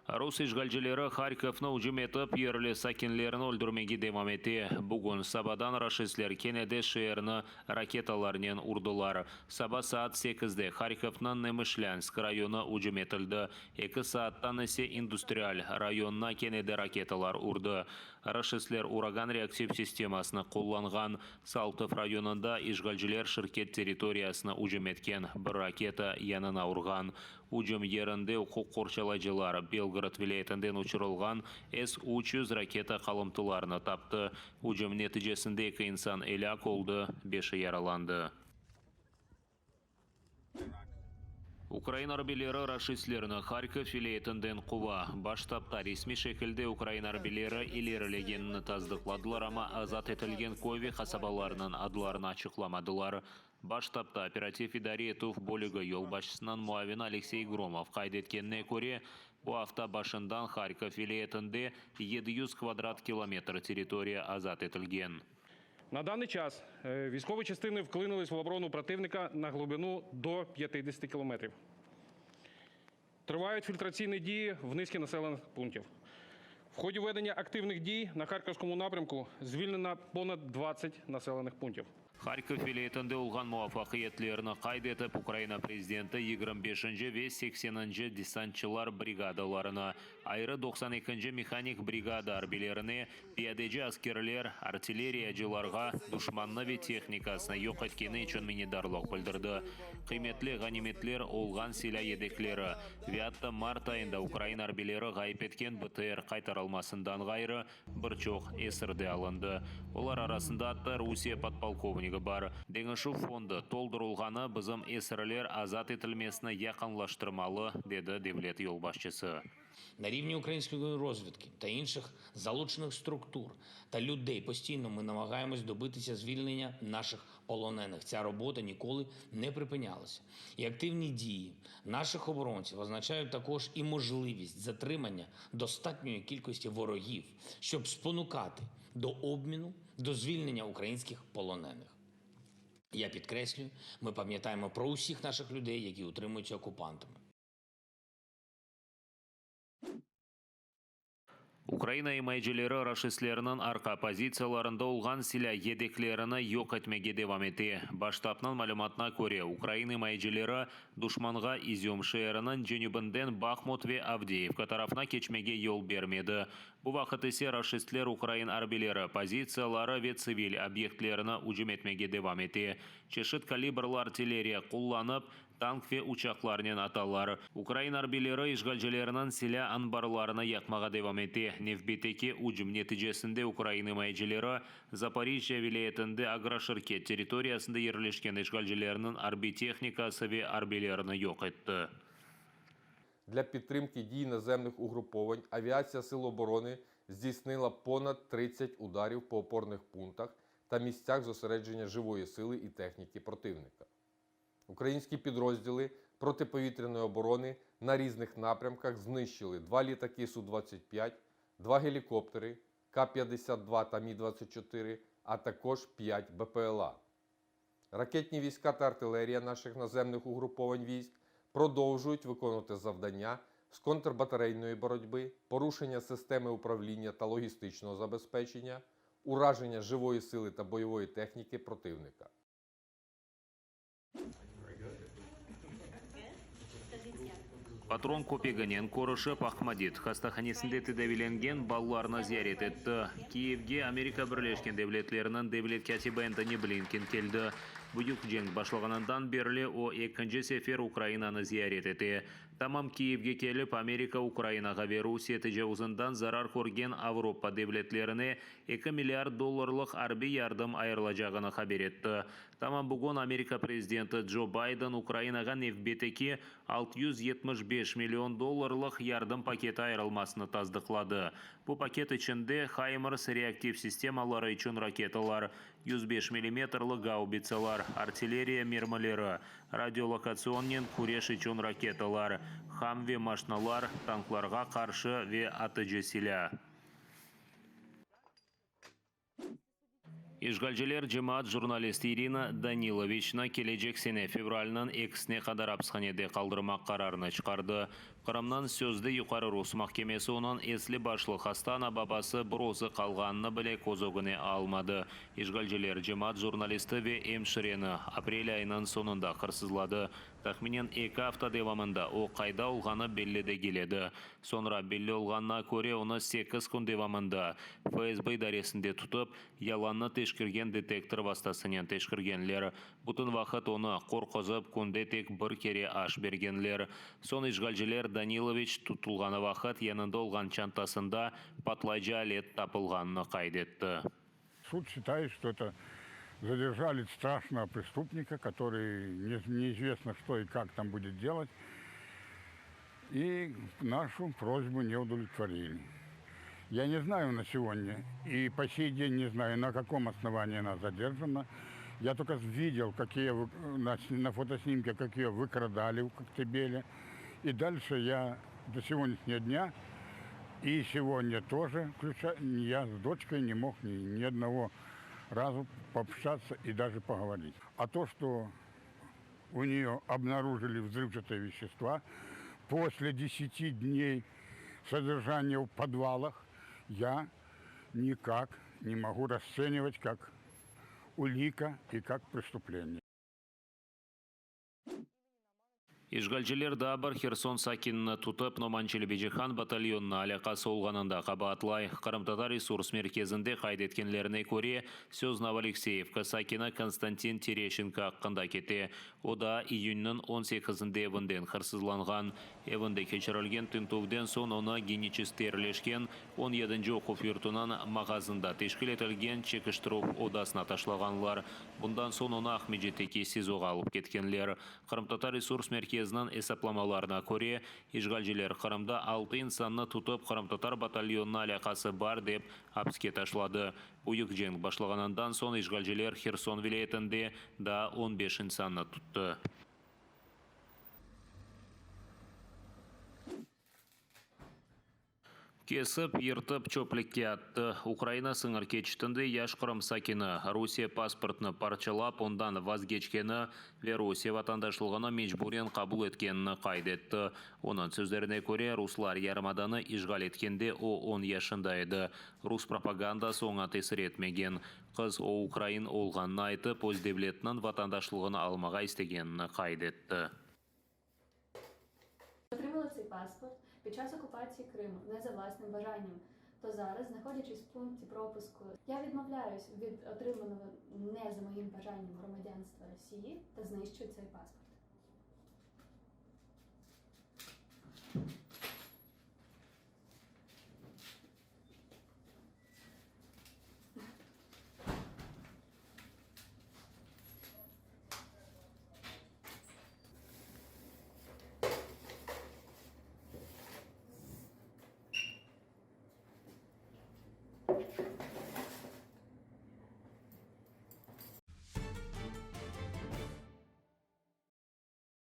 Rus işğalcileri Harkovnı ücüm etip, yerli sakinlerni öldürmege devam ete. Bugün sabadan raşistler kene de şeerni raketalarnen urdılar. Saba saat sekizde Harkovnıñ Nemışlânsk rayonı ücüm etildi, eki saattan ise İndustrial rayonına kene de raketalar urdı. Raşistler Uragan reaktiv sistemasını qullanğan. Saltov rayonında işğalciler şirket territoriyasına ücüm etken bir raketa yanına urğan. Ücüm yerinde uquq qorçalayıcılar Belgorod vilâyetinden uçurılğan S 300 raketa qalımtılarını taptı. Ücüm neticesinde eki insan elâk oldı, beşi yaralandı. Ukraina arbiyleri raşistlerni Harkov vilâyetinden quva. Baş ştabda resmiy şekilde ukraina arbiyleri ilerilegenini tasdıqladılar, amma azat etilgen köy ve qasabalarnıñ adlarını açıqlamadılar. Baş ştabda operativ idare etüv bölügi yolbaşçısınıñ muavini Aleksey Gromov qayd etkenine köre, bu afta başından Harkov vilâyetinde 700 kvadrat kilometr territoriya azat etilgen. На даний час військові частини вклинились в оборону противника на глибину до 50 кілометрів. Тривають фільтраційні дії в низці населених пунктів. В ході ведення активних дій на Харківському напрямку звільнено понад 20 населених пунктів. Harkov vilâyetinde olğan muvafaqiyetlerni qayd etip, Ukraina prezidenti 25-nci ve 80-nci desantçılar brigadalarına, ayrı 92-nci mehanik brigada arbiylerine, piyadeci askerler, artilleriyacılarğa duşmannı ve tehnikasını yoq etkeni içün minnetdarlıq bildirdi. Qıymetli ğanimetler olğan silâ yedekleri ve atta mart ayında ukrain arbiyleri ğayıp etken BTR qaytarılmasından ğayrı, Bir çoq esir de alındı, olar arasında atta Rusiye podpolkovnigi bar. Deñişüv fondu toldurılğanı bizim esirler azat etilmesini yaqınlaştırmalı, dedi devlet yolbaşçısı. На рівні української розвідки та інших залучених структур та людей постійно ми намагаємось добитися звільнення наших полонених. Ця робота ніколи не припинялася. І активні дії наших оборонців означають також і можливість затримання достатньої кількості ворогів, щоб спонукати до обміну, до звільнення українських полонених. Я підкреслюю, ми пам'ятаємо про усіх наших людей, які утримуються окупантами. Ukraina imayecileri raşistlerniñ arqa pozitsiyalarında olğan silâ yedeklerini yoq etmege devam ete. Baş ştabnıñ malümatına köre, Ukraina imayecileri duşmanğa İzüm şeeriniñ cenübinden Bahmut ve Avdeyevka tarafına keçmege yol bermedi. Bu vaqıt ise raşistler ukrain arbiyleri pozitsiyaları ve tsivil obyektlerini ücüm etmege devam ete. Çeşit kalibrlı artilleriya qullanıp, Tank ve uçaqlarnen atalar. Ukraina arbiyleri işğalcilerniñ silâ anbarlarını yaqmağa devam ete. Nevbetteki ücüm neticesinde ukrain imayecileri Zaporijjâ vilâyetinde agroşirket territoriyasında yerleşken işğalcilerniñ arbiy tehnikası ve arbiylerini yoq etti. Для підтримки дій наземних угруповань авіація Сил оборони здійснила понад 30 ударів по опорних пунктах та місцях зосередження живої сили і техніки противника. Українські підрозділи протиповітряної оборони на різних напрямках знищили два літаки Су-25, два гелікоптери К-52 та Мі-24, а також 5 БПЛА. Ракетні війська та артилерія наших наземних угруповань військ продовжують виконувати завдання з контрбатарейної боротьби, порушення системи управління та логістичного забезпечення, ураження живої сили та бойової техніки противника. Patron köpeginen körüşip, Ahmadit hastahanesinde tedaviylengen balalarnı ziyaret etti. Kiyevge Amerika Birleşken Devletleriniñ devlet kâtibi Entoni Blinken keldi. Büyük cenk başlağanından berli o ekinci sefer Ukrainanı ziyaret ete. Tamam Kiyevge kelip, Amerika Ukrainağa ve Rusiye tecavuzından zarar körgen Avropa devletlerine eki milliard dollarlıq arbiy yardım ayırılacağını haber etti. Tamam bugün Amerika prezidenti Co Bayden Ukrainağa nevbetteki 675 million dollarlıq yardım paketi ayırılmasını tasdıqladı. Bu paket içinde HIMARS reaktiv sistemaları içün raketalar, 105 millimetrli gaubitsalar, artilleriya mermileri, radiolokatsionnen küreş içün raketalar, Humvee maşinalar, tanklarğa qarşı ve atıcı silâ. İşğalciler cemaat jurnalisti İrina Daniloviçni kelecek sene fevralniñ ekisine qadar apishanede qaldırmaq qararını çıqardı. Qırımnıñ sözde Yuqarı rus mahkemesi onıñ esli-başlı hasta ana-babası bir özü qalğanını bile köz ögüne almadı. İşğalciler cemaat jurnalisti ve emşireni aprel ayınıñ soñunda hırsızladı. Tahminen eki afta devamında o qayda olğanı belli degil edi. Soñra belli olğanına köre, onı sekiz kün devamında FSB idaresinde tutıp, yalannı teşkirgen detektor vastasınen teşkirgenler. Bütün vaqıt onı qorquzıp, künde tek bir kere aş bergenler. Soñ işğalciler Daniloviç tutulğanı vaqıt yanında olğan çantasında patlayıcı alet tapılğanını qayd etti. Суд считает, что это задержали страшного преступника, который неизвестно что и как там будет делать. И нашу просьбу не удовлетворили. Я не знаю на сегодня и по сей день не знаю, на каком основании она задержана. Я только видел, какие на, на фотоснимке, как ее выкрадали в Коктебеле. И дальше я до сегодняшнего дня и сегодня тоже, включая, я с дочкой не мог ни, ни одного разу пообщаться и даже поговорить. А то, что у нее обнаружили взрывчатые вещества, после 10 дней содержания в подвалах, я никак не могу расценивать как улика и как преступление. İşğalciler daa bir Herson sakinini tutıp, Noman Çelebicihan batalyonına alâqası olğanında qabaatlay. Qırımtatar resurs merkezinde qayd etkenlerine köre, söz Novoalekseyevka sakini Konstantin Tereşenko aqqında kete. O daa iyünniñ 18-inde evinden hırsızlanğan. Evinde keçirilgen tintüvden soñ onı Geniçeskte yerleşken 17-nci oquv yurtunıñ mağazında teşkil etilgen çekiştirüv odasına taşlağanlar. Bundan soñ onı Aqmescitteki SİZOğa alıp ketkenler. Qırımtatar resurs merkeziniñ esaplamalarına köre, işğalciler Qırımda altı insannı tutıp, qırımtatar batalyonına alâqası bar dep, apiske taşladı. Büyük cenk başlağanından soñ işğalciler Herson vilâyetinde daa 15 insannı tuttı. Kesip, yırtıp, çöplükke attı. Ukraina sıñır keçitinde yaş Qırım sakini Rusiye pasportını parçalap, ondan vazgeçkeni ve Rusiye vatandaşlığını mecburen qabul etkenini qayd etti. Onıñ sözlerine köre, ruslar yarımadanı işğal etkende o 10 yaşında edi. Rus propagandası oña tesir etmegen. Qız, o ukrain olğanını aytıp, öz devletiniñ vatandaşlığını almağa istegenini qayd etti. Отримала цей паспорт під час окупації Криму не за власним бажанням. То зараз, знаходячись в пункті пропуску, я відмовляюсь від отриманого не за моїм бажанням громадянства Росії та знищую цей паспорт.